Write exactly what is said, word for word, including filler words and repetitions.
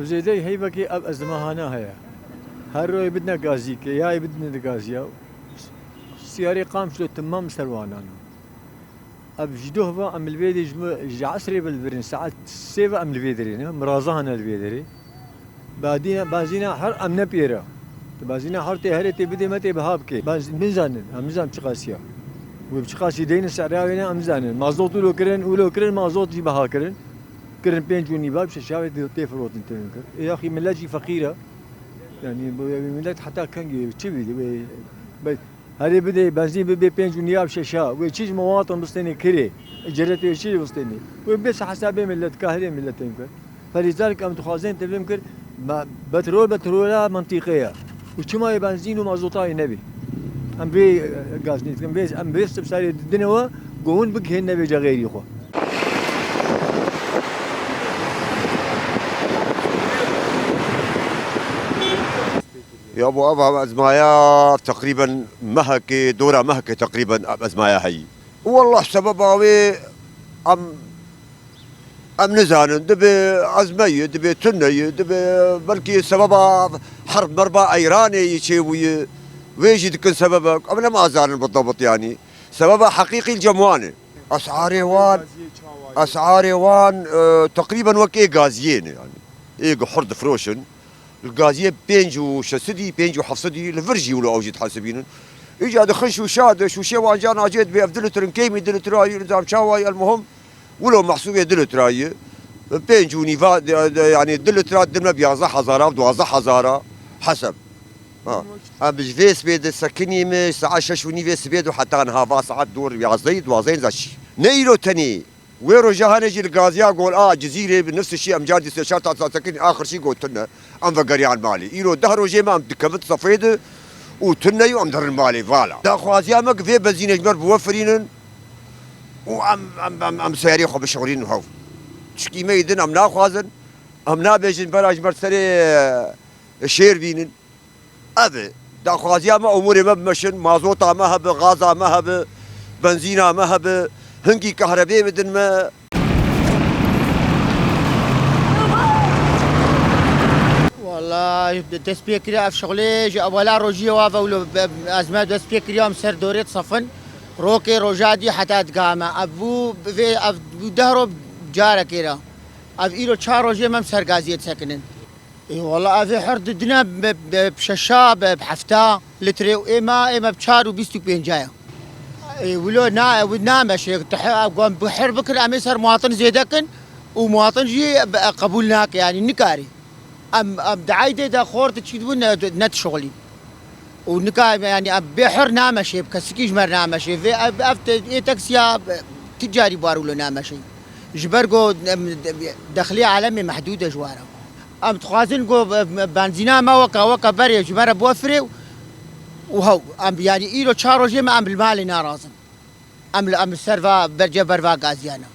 Zêdeyî heyvekê ev ezmahana heye. Her royê bidine gazîkê, yayê bidine di gaziya. Siyarê Qamişlo timam ser wan ana. Ev ji doh ve em li vê dê ji mi, ji esrê ve li vir in, saet sê ve em li vê derê ne, miraza hene li vê derê. Badîna, bazîna her em ne pêre. Tu bazîna her tê herê tê bidê me tê biha bikê. Baz-, min zanin, em nizanin çiqasî ya. Wê bi çiqasî deynin sehra wê ne em nizanin. Mazot wilo kirin, wilo kirin mazot jî biha kirin. Kirin pênc û nîva bi şeşa wê tê firotin tê kir. Ê yaxî millet jî feqîr e. Yani bu millet heta kengê çi bî, wê, be-, Herê bidê benzîn bibe pênc û nîya bi şeşa. Wê çi ji miwatin bistênê kirê? Îcaretê wê çi bistênê? Wê bê se hesabê millet, kahrê milletê kir. Perîzar em dixwazên tevlim kir, me, petrol, petrola mintîqê ye. Û çima yê benzîn û mazotayê nebî? Em vê, e, gaz nîtikin, vê, em vê sibsarê didine we, go hûn bigihên nevê cexêrî xwe. Ya bo ev, ev ezmaya teqrîben mehekê, dora mehekê teqrîben ev ezmaya heyî. Wallah sebeba wê em, em nizanin, dibe ezme ye, dibe tune ye, dibe belkî sebeba herb merba Eyranê yê çêbûye, wê jî dikin sebebe, em nemazanin bidebit yanî. Sebeba heqîqî li cem wan e. Esarê wan, esarê wan, e, teqrîben wek ê gaziyê ne yanî. Ê guhur difiroşin. Li gaziyê pênc û şeş sedî, pênc û heft sedî, li vir jî wilo ew jî dihesibînin. Îca dixin şûşa de, şûşê wan ca nacê dibê ev du litr in, kêmî du litr a yî, nizam çawa yî, elmuhim, wilo mehsûbê du litr a yî. Pênc û nîva, de, de, yanî du litr a dime bi yazdeh hezar a, duwazdeh hezar a, heseb. Ha. Em ji vê sibê de sekinî me, saet şeş û nîvê sibê de heta niha va saet dor yazdehî, duwazdehî zaşî. Ne îro tenê. Wê roja hene jî li gaziya Gol A, Cizîrê, bi nifs şî em car dî sê çar ta sekinî axir şî got tune. Em vegeriyan malê. Îro deh rojê me em dikevin sefê de û tune û em derin malê vala. Daxwaziya me ki vê benzînê ji me re biwefirînin û em, em, em, em seyarê xwe bişixulînin hev. Çikî me yê din em naxwazin, em nabêjin bera ji me re serê, e, şêr bînin. Ev e. Daxwaziya me, umurê me bimeşin, mazota me hebe, gaza me hebe, benzîna me hebe, hingî kahrebê bidin me. Wala dest pê kiriya ev şixulê ji ewela rojiyê wa ve wilo be-, ez me dest pê kiriya em ser dorê disefin. Rokê roja dî heta diga me. Ev bû vê ev bû deh roj carekê re. Ev îro çar rojê me em ser gaziyê disekinin. Ê, wala ev ê her didine bi, bi, bi şeşa, bi, bi hefta litrê û ê me, ê me bi çar û bîst û pênca ye. Ê, wilo na, ew nameşe, tu he-, ew gom bi her bikir, em ê ser muwatin zêde kin û muwatin jî bi, qebûl nake, yanî nikarî. Em, em di eydê de xort çî dibû ne, ne dişixulî. Û nika, yanî, em bê her nameşe, bi kesikî ji me re nameşe. Vê ev, ev te-, ê teksiya, e, ti carî bar wilo nameşe. Ji ber ku, em, dexlê alemê mehdûd e ji wara. Em dixwazin ku, e, benzîna me weke, weke berê ji me re biwefirê û hew, em, yanî, îro çar rojê me em li malê narazin. Em li, em li ser va berce ber va gaziyana.